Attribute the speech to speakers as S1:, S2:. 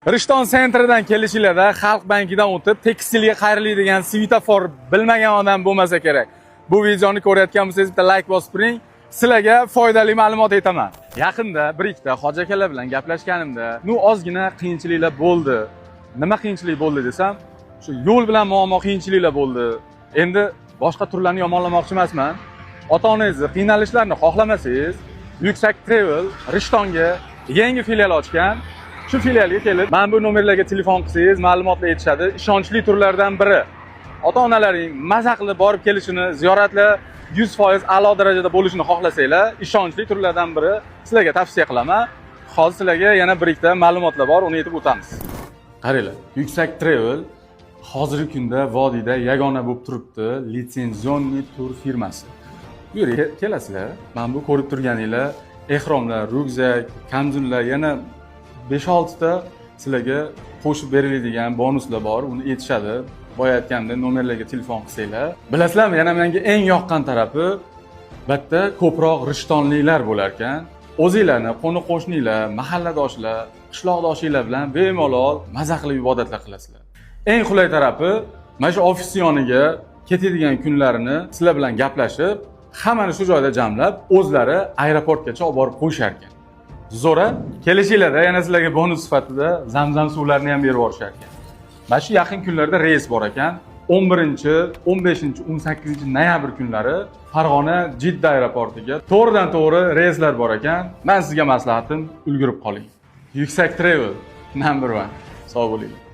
S1: Rishton sentridan kelishinglarda Xalq bankidan o'tib, tekstilga qayriladigan svetofor bilmagan odam bo'lmasa kerak. Bu videoni ko'rayotgan bo'lsangiz, bitta like bosib turing. Sizlarga foydali ma'lumot aytaman. Yaqinda bir ikkita hoji akalar bilan gaplashganimda, ну, ozgina qiyinchiliklar bo'ldi. Nima qiyinchilik bo'ldi desam, shu yo'l bilan muammo, qiyinchiliklar bo'ldi. Endi boshqa turlarni yomonlamoqchi emasman. Ota-onangizni qiynalishlarini xohlamasangiz, Yuksak Travel Rishtonga yangi filial ochgan. Shu filialga kelib, mana bu nomerlarga telefon qilsangiz, ma'lumotlar aytishadi. Ishonchli turlardan biri. Ota-onalaring maza qilib borib kelishini, ziyoratlar 100% a'lo darajada bo'lishini xohlasanglar, ishonchli turlardan biri, sizlarga tavsiya qilaman. Hozir sizlarga yana bir ikkita ma'lumotlar bor, uni aytib o'tamiz. Qaranglar, Yuksak Travel hozirgi kunda vodiyda yagona bo'lib turibdi, лицензионный tur firmasi. Bu yerga kelasizlar, mana bu ko'rib turganinglar ehromlar, ryukzak, kamzullar, yana 5-6 ta sizlarga qo'shib beriladigan bonuslar bor, uni aytishadi. Boya aytganimdek, nomerlarga telefon qilsanglar. Bilasizlarmi, yana menga eng yoqqan tarafi, bu yerda ko'proq rishtonliklar bo'lar ekan. O'zinglarni qo'ni qo'shninglar, mahalladoshlar, qishloqdoshinglar bilan bemalol maza qilib ibodatlar qilasizlar. Eng qulay tarafi, mana shu ofis yoniga ketadigan kunlarini sizlar bilan gaplashib, hammani shu joyda jamlab, o'zlari aeroportgacha olib borib qo'yishar ekan. Zo'ra, kelishinglarda yana sizlarga bonus sifatida zamzam suvlarini ham berib yuborishar ekan. Mana shu yaqin kunlarda reys bor ekan. 11, 15, 18 noyabr kunlari Farg'ona Jidda aeroportiga to'g'ridan to'g'ri reyslar bor ekan. Men sizga maslahatim, ulgurib qoling. Yuksak Travel number 1. Sog' bo'ling.